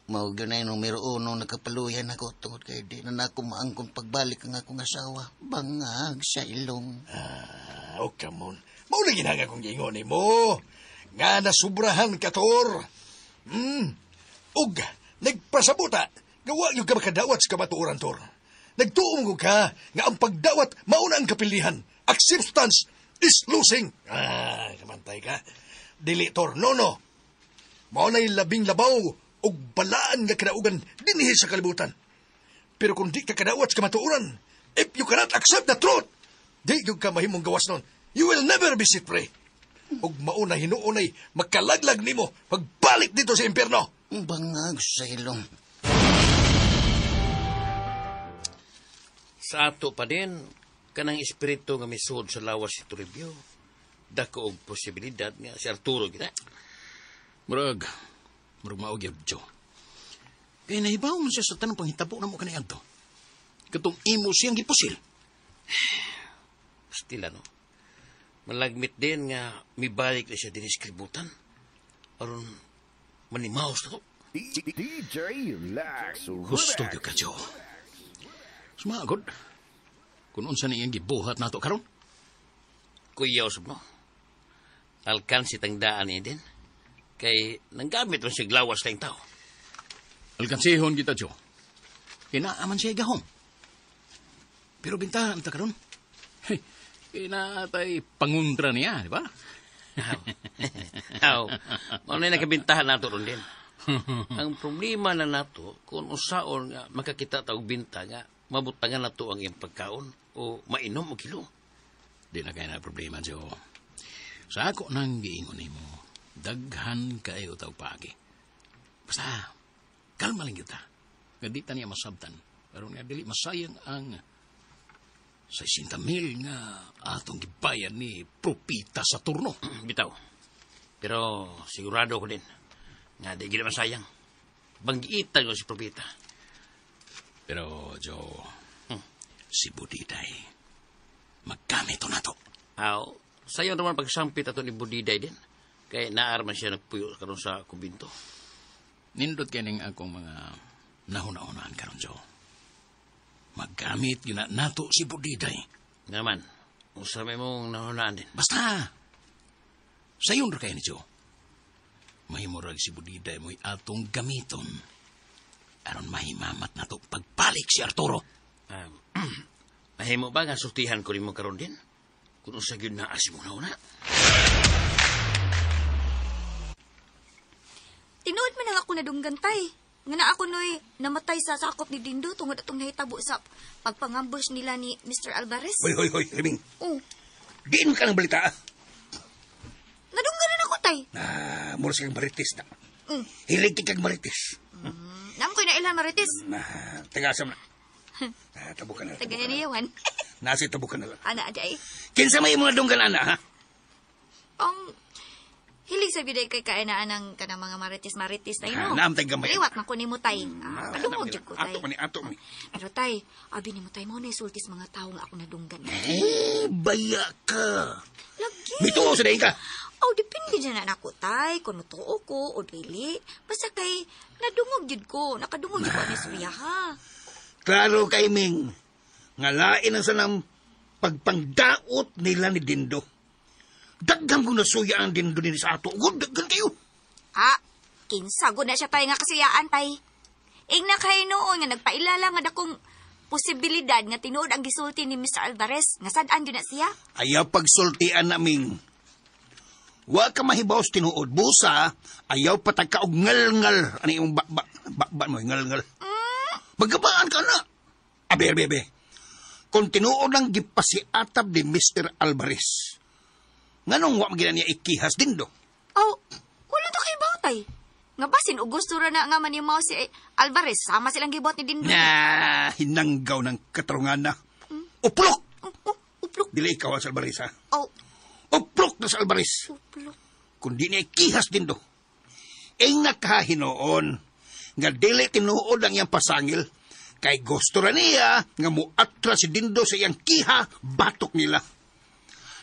[SPEAKER 2] Mao gyud na numero uno nakapaluyan ako tungod kay di na nako maangkon pagbalik ang akong asawa. Bangag sa ilong.
[SPEAKER 3] Ah, oh, come on. Mao lagi na nga kong giingon nimo. Nga nasubrahan ka, Tor. Ug, nagpasabuta. Gawa yung ka makadawat sa kamatuoran, Tor. Nagtuo mo ka nga ang pagdawat mauna ang kapilihan. Acceptance is losing. Ah, kamantay ka. Dili torno, no. Mao na'y labing labaw og balaan nga kadaugan dinhi sa kalibutan. Pero kung di ka kadawat sa kamatuoran, if you cannot accept the truth, di gyud ka mahimong gawas nun. You will never be set free. Ug mauna hinuonay makalaglag nimo pagbalik dito sa impierno.
[SPEAKER 2] Bangag sa ilong.
[SPEAKER 9] Sa ato pa din, kanang espiritu nga misuod sa lawas si Toribio, dako og posibilidad nga si Arturo kita.
[SPEAKER 1] Murag mao gyud, Joe. Kaya nahibaw man siya sa tanang panghitabo na mo kaniadto. Katong imo siyang gipusil.
[SPEAKER 9] Still ano, malagmit din nga mibalik na siya din sa kalibutan. Aron manimaos na to.
[SPEAKER 11] DJ Lax.
[SPEAKER 1] Gusto gyud ka, Joe. Sumagod. Kung unsa niyang gibuhat nato karon.
[SPEAKER 9] Kuyaw sab no. Alkansi tang daan niya din. Kay nanggamit man siya lawas lang tao.
[SPEAKER 1] Alkansihon kita, Joe. Kinaaman siya gahom. Pero bintahan ta karon. Hey, kinaatay panguntra niya, di ba?
[SPEAKER 9] Aw, mao na nakabintahan nato ron din. Ang problema na nato, kung usaon nga makakita ta og binta nga, mabutangan nato ang iyang pagkaon o mainom o kilo.
[SPEAKER 1] Di na kaya na problema, Joe. Sa ako nang giingon nimo, daghan kayo tawag paagi. Basta, kalma lang kita. Nga di ta niya masabtan. Pero nga dili masayang ang 60,000 nga atong gibayad ni Propita sa turno.
[SPEAKER 9] Bitaw. Pero sigurado ko din nga di gid masayang. Banggiitan ko si Propita.
[SPEAKER 1] Pero, Joe, si Budiday, maggamit to na to.
[SPEAKER 9] Aw, sayo naman pagsampit ato ni Budiday din. Kay naarman siya nagpuyo karon sa kumbinto.
[SPEAKER 1] Nindot kining akong mga nahuna-unaan karon, Joe. Maggamit yun na nato si Budiday.
[SPEAKER 9] Naman, unsa may mong nahunaan din.
[SPEAKER 1] Basta, sayon ra kayo ni Joe. Mahimurag si Budiday mo'y atong gamiton. Aron mahimamat na to pagbalik si Arturo.
[SPEAKER 9] Mahimo ba nga sultihan ko nimo karon din? Kung unsa gyud naa si mong nahuna.
[SPEAKER 7] Tinuod man ang ako nadunggan, tay. Nga na ako noy namatay sa sakop ni Dindo tungod atong nahitabo sa pagpangambush nila ni Mr. Alvarez.
[SPEAKER 6] Hoy, hoy, hoy, Riming.
[SPEAKER 7] Oh,
[SPEAKER 6] Diin ka ng balita, ah.
[SPEAKER 7] Nadunggan na ako, tay.
[SPEAKER 6] Ah, mura siyang marites na. Hilig kag marites.
[SPEAKER 7] Naam ko'y nailan marites.
[SPEAKER 6] Na, tagasam na. Ah, tabukan na.
[SPEAKER 7] Tagayan niya, Juan.
[SPEAKER 6] Nasa tabukan na lang.
[SPEAKER 7] Ana, aday.
[SPEAKER 6] Kinsa may mga dunggan, ana, ha?
[SPEAKER 7] Ang hilig sa biday kay kainaan ng kanang mga marites-marites tayo, no?
[SPEAKER 6] Ah, naam tay gamay.
[SPEAKER 7] Liwat man ko nimo, tay. Ah, padungog jud ko, tay.
[SPEAKER 6] Ato man ni, ato man ni.
[SPEAKER 7] Pero tay, abi nimo tay, mao na sultis mga tawo nga ako nadunggan.
[SPEAKER 6] Eh, baya ka.
[SPEAKER 7] Lagi.
[SPEAKER 6] Mituo sa daing ka.
[SPEAKER 7] Oh, depende dyan na nako, tay. Kung mutuo ko o dili. Basta kay nadungog jud ko. Nakadungog jud ko ani istorya, ha?
[SPEAKER 6] Klaro kay Ming. Nga lain ang sanang pagpangdaot nila ni Dindo. Daghan ko nasuya ang Dindo nila sa ato. Good, daghan kayo.
[SPEAKER 7] Ah, kinsa gud na siya tay nga kasiyaan, tay. Ingna kay noon nga nagpailala nga dakong posibilidad nga tinuod ang gisulti ni Mr. Alvarez nga sad-an gyud na siya.
[SPEAKER 6] Ayaw pagsultian na, Ming. Wa ka mahibaw sa tinuod. Busa, ayaw patagka og ngal-ngal. Ano yung ba mo, ngal-ngal. Magkabaan ka na. Abe, abe, abe. Kung tinuod ang gipasiatab ni Mr. Alvarez, nganong wa magina niya ikihas din do?
[SPEAKER 7] Oh, wala to kay batay. Nga basin og gusto ra na nga manimaw si Alvarez, sama silang gibuhat ni Dindo.
[SPEAKER 6] Na, hinanggaw ng katarungan na. Uplok!
[SPEAKER 7] Oh, uplok.
[SPEAKER 6] Dili ikaw sa Alvarez, ha?
[SPEAKER 7] Oh.
[SPEAKER 6] Uplok na sa Alvarez.
[SPEAKER 7] Uplok.
[SPEAKER 6] Kung di niya ikihas din do. Ing nakahinoon, nga dili tinuod ang iyang pasangil, kay gusto ra niya nga muatra si Dindo sa iyang kiha, batok nila.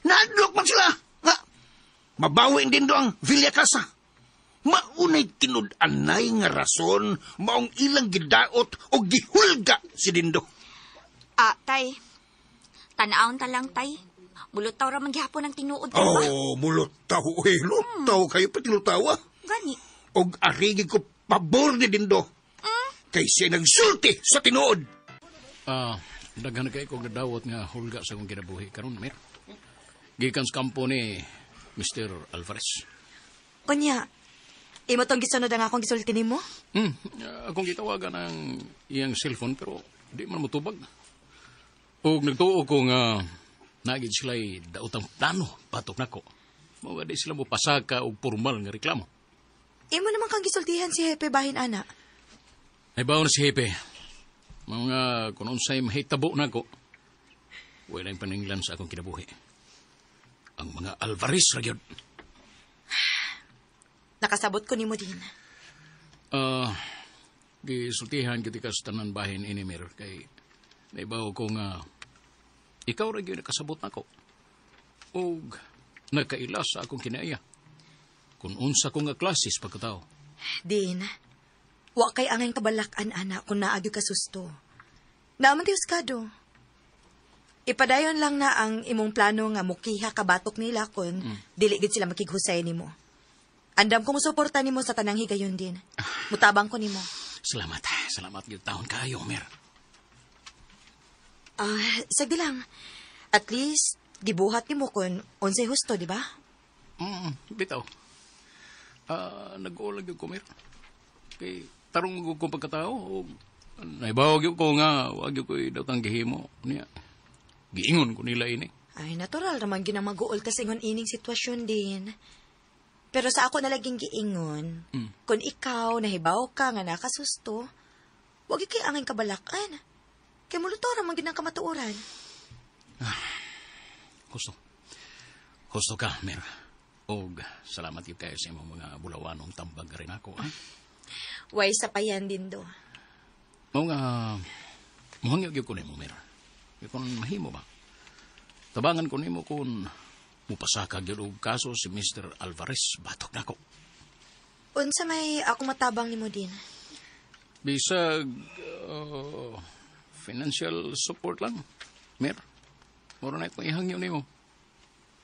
[SPEAKER 6] Naadlok man sila, nga mabawi Dindo ang Villa Casa. Maunay tinud-anay nga rason, maong ilang gidaot o gihulga si Dindo.
[SPEAKER 7] Ah, tay, tanaon ta lang, tay. Mulutaw ra man gihapon ang tinuod ka ba?
[SPEAKER 6] Oh, mulutaw, eh, lutaw kayo, pati lutaw, ah.
[SPEAKER 7] Gani.
[SPEAKER 6] Og arigi ko pabor ni Dindo. Kay siya nagsulti sa tinuod.
[SPEAKER 1] Daghan kay kog nadawat nga hulga sa akong kinabuhi karon, Mer. Gikan sa kampo ni Mr. Alvarez.
[SPEAKER 12] Unya, imo tong gisunod ang akong gisulti nimo?
[SPEAKER 1] Akong gitawagan ang iyang cellphone pero di man motubag. Og nagtuo ko nga nagid sila'y daotang plano batok nako. Mao di sila mo pasaka og formal nga reklamo.
[SPEAKER 12] Imo naman kang gisultihan si Hepe bahin ana.
[SPEAKER 1] Nahibaw na si Hepe. Mga kung unsay mahitabo nako, wala yung paninglan sa akong kinabuhi. Ang mga Alvarez ra gyud.
[SPEAKER 12] Nakasabot ko nimo din.
[SPEAKER 1] Gisultihan gid ka sa tanan bahin ini Mer kay naibaw ko nga ikaw ra gyud nakasabot nako. Og nakaila sa akong kinaiya. Kung unsa ko nga klasis pagkatao.
[SPEAKER 12] Din, wa kay angay kabalakan ana kung naagyo ka susto. Naaman ti huskado. Ipadayon lang na ang imong plano nga mukiha ka batok nila kung dili gid sila makighusay nimo. Andam ko mosuporta nimo sa tanang higayon din. Mutabang ko nimo.
[SPEAKER 1] Salamat. Salamat gyud taon kayo, Mer.
[SPEAKER 12] Sagdi lang. At least gibuhat nimo kun unsay husto, di ba?
[SPEAKER 1] Bitaw. Nag-ulag gyud ko, Mer. Kay tarong ko pagkatao og naibaw gyud ko nga wa gyud ko'y datang gihimo niya. Giingon ko nila ini.
[SPEAKER 12] Ay, natural raman gyud ang mag-uol ta sa ingon ining sitwasyon din. Pero sa ako na laging giingon, kung ikaw nahibaw ka nga nakasusto, wag gyud kay angay kabalakan. Kay muluto raman gyud ang kamatuoran.
[SPEAKER 1] Husto. Husto ka, Mer. Og salamat gyud kayo sa imong mga bulawanong tambag rin ako, ha?
[SPEAKER 12] Way sa payan din do.
[SPEAKER 1] Mao nga muhangyo gyud ko nimo, Mer. Kung mahimo ba? Tabangan ko nimo kung mupasaka gyud og kaso si Mr. Alvarez batok nako.
[SPEAKER 12] Unsa may ako matabang nimo din?
[SPEAKER 1] Bisag financial support lang, Mer. Mura na itong ihangyo nimo.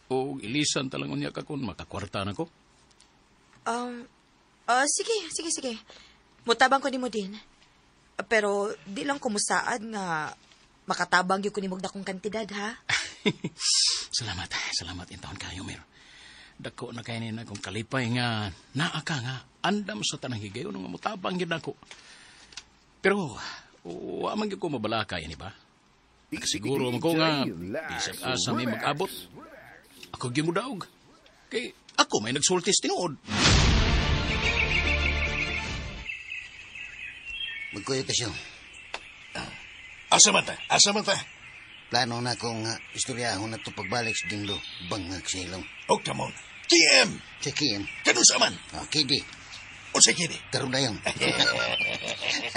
[SPEAKER 1] O ilisan talang unya ka kung makakwarta na ko.
[SPEAKER 12] Sige. Mutabang ko nimo din. Pero di lang kumusaad nga makatabang gyud ko nimo dakong kantidad, ha?
[SPEAKER 1] Salamat. Salamat intaon kayo, Mer. Dako na kayo nina kung kalipay nga naa ka nga andam sa tanang higayon nga mutabang gyud nako. Pero wa man gyud ko mabalaka ini ba? Siguro man ko nga bisag asa may mag-abot. Ako gyud modaog. Kay ako may nagsultis tinuod.
[SPEAKER 2] Magkuyo ka siya.
[SPEAKER 3] Asa man ta? Asa man ta?
[SPEAKER 2] Plano na akong istoryahon na ito pagbalik sa Dindo. Bangag sa ilong.
[SPEAKER 3] Oh, come on. KM!
[SPEAKER 2] Sa KM.
[SPEAKER 3] Kanun sa man?
[SPEAKER 2] Oh, KD.
[SPEAKER 3] O sa KD?
[SPEAKER 2] Karoon na yun.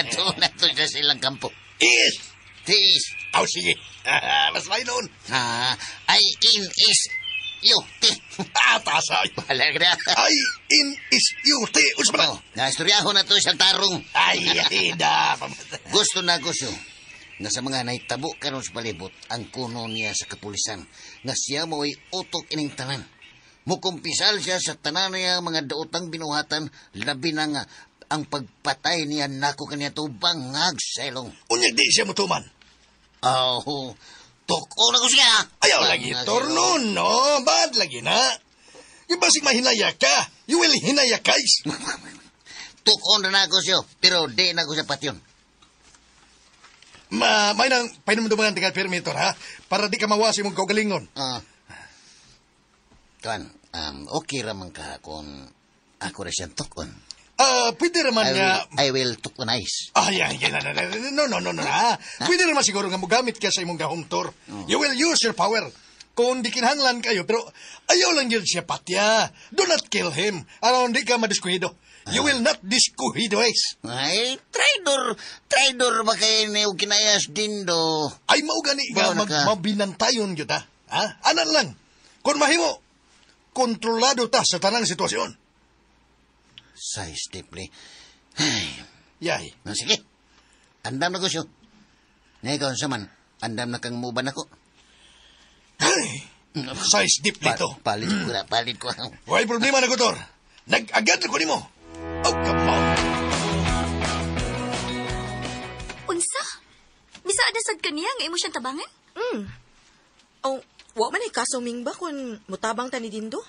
[SPEAKER 2] Ato na ito sa silang kampo.
[SPEAKER 3] Is!
[SPEAKER 2] Tis!
[SPEAKER 3] Oh, sige. Mas may noon.
[SPEAKER 2] I in is U T.
[SPEAKER 3] Tasa.
[SPEAKER 2] Wala ka na.
[SPEAKER 3] I in is U T. Unsa man?
[SPEAKER 2] Oh, naistoryahon na ito siyang tarong.
[SPEAKER 3] Ay, da.
[SPEAKER 2] Gusto na gusto. Nga sa mga naitabo karon sa palibot, ang kuno niya sa kapulisan, nga siya mo'y utok ining tanan. Mukumpisal siya sa tanan niya mga daotang binuhatan, labi na nga ang pagpatay niya nako kaniya to bangag sa ilong.
[SPEAKER 3] Unya di siya mutuman.
[SPEAKER 2] Oh, tuko na ko siya.
[SPEAKER 3] Ayaw lagi, torno, no? Bad lagi na. Yung basig mahinaya ka, you will hinaya guys.
[SPEAKER 2] Tuko na ko siya, pero di na ko siya patyon.
[SPEAKER 3] May nang painumdumangan tinggal permitor, ha? Para di ka mawasi mong kaugalingon.
[SPEAKER 2] Tuan, okay raman ka kung ako rin siyang tukon.
[SPEAKER 3] Pwede raman nga...
[SPEAKER 2] I will tukonize.
[SPEAKER 3] Ay, no, ha? Pwede raman siguro nga mogamit ka sa imong gahom, Tor. Oh. You will use your power. Kung di kinahanglan kayo, pero ayaw lang yun siya patya. Do not kill him. Aron di ka madiskuhido. You will not diskuhido, Ace.
[SPEAKER 2] Ay, traidor ba kayo ni kinayas din do?
[SPEAKER 3] Ay, maugani ka, mabinantayon yun, ha? Ha? Anan lang. Kung mahimo, kontrolado ta sa tanang sitwasyon.
[SPEAKER 2] Size deeply. Ay.
[SPEAKER 3] Yay.
[SPEAKER 2] No, sige. Andam na ko siyo. Ngayon, sa man, andam na kang muban ako.
[SPEAKER 3] Ay, size deeply to.
[SPEAKER 2] Palit ko na, palit ko.
[SPEAKER 3] Way problema na ko, Tor. Nag-agad na ko nimo. Oh, come on.
[SPEAKER 7] Unsa? Misa Musaad na sad kaniya nga imo siyang tabangan?
[SPEAKER 12] Oh, wa man ay kaso, Ming, ba kung mutabang ta ni Dindo?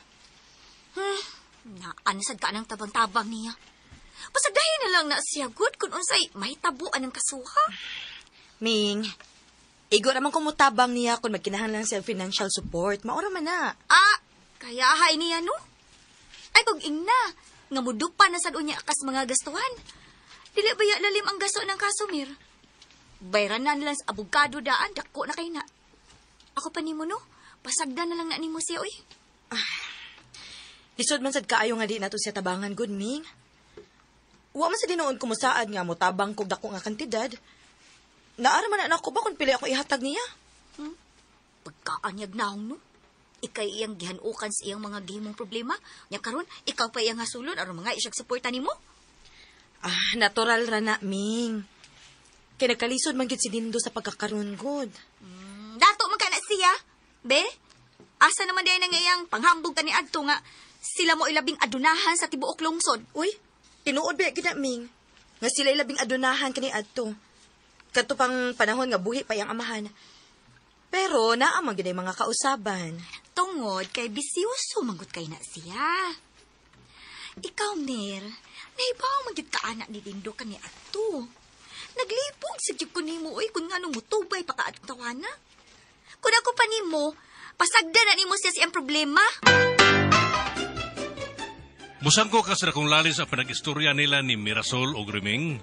[SPEAKER 7] Naan sad ka ng tabang-tabang niya. Pasagdahin na lang na siya good kung unsay mahitabo anang kasuha.
[SPEAKER 12] Ming, igo naman kung mutabang niya kung magkinahanglan siya financial support. Maura man na.
[SPEAKER 7] Ah, kaya hay niya no? Ay kung ingna, nga mudupa na sad unya kas mga gastuhan. Dili ba ya lalim ang gasto ng kaso, Mir? Bayran na nila sa abogado daan, dako na kay na. Ako pa nimo no, pasagdan na lang na nimo siya, uy.
[SPEAKER 12] Lisod man sad kaayo nga di nato siya tabangan, good, Ming. Wa man sa dinuon kumusaad nga motabang kog dako nga kantidad. Naara man na ako ba kung pili ako ihatag niya?
[SPEAKER 7] Pagkaanyag naong no. Ikay iyang gihanukan sa iyang mga gihimong problema. Nya karon, ikaw pa iyang hasulon aron mga isyag suporta nimo.
[SPEAKER 12] Ah, natural ra na, Ming. Kay nagkalisod man gyud si Dindo sa pagkakaroon, good.
[SPEAKER 7] Dato man ka na siya. Be, asa naman diay nang iyang panghambog kani adto nga sila mo ilabing adunahan sa tibuok lungsod.
[SPEAKER 12] Uy, tinuod ba gyud na, Ming? Nga sila ilabing adunahan kani adto. Kadto pang panahon nga buhi pa iyang amahan. Pero naa man gyud ay mga kausaban.
[SPEAKER 7] Tungod kay bisyoso manggut kay na siya. Ikaw, Mer, nahibaw man gyud ka anak ni Dindo kani adto. Naglipong sa gyud ko nimo oy kun ngano mutubay pa ka atong tawana. Kun ako pa nimo, pasagdan na nimo siya siyang problema.
[SPEAKER 5] Musangko ka sa dakong lalis ang panag-istorya nila ni Mirasol og Riming.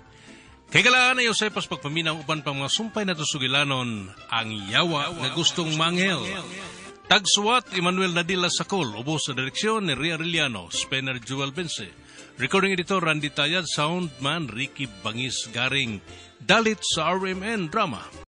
[SPEAKER 5] Kay galaan ay usay pas pagpaminaw uban pang mga sumpay na sugilanon ang yawa nga gustong manghel. Tagsuwat Emmanuel Nadila Sakol, ubos sa direksyon ni Ria Arellano, Spencer Jewel Vence. Recording editor Randy Tayad, soundman Ricky Bangis Garing. Dalit sa RMN Drama.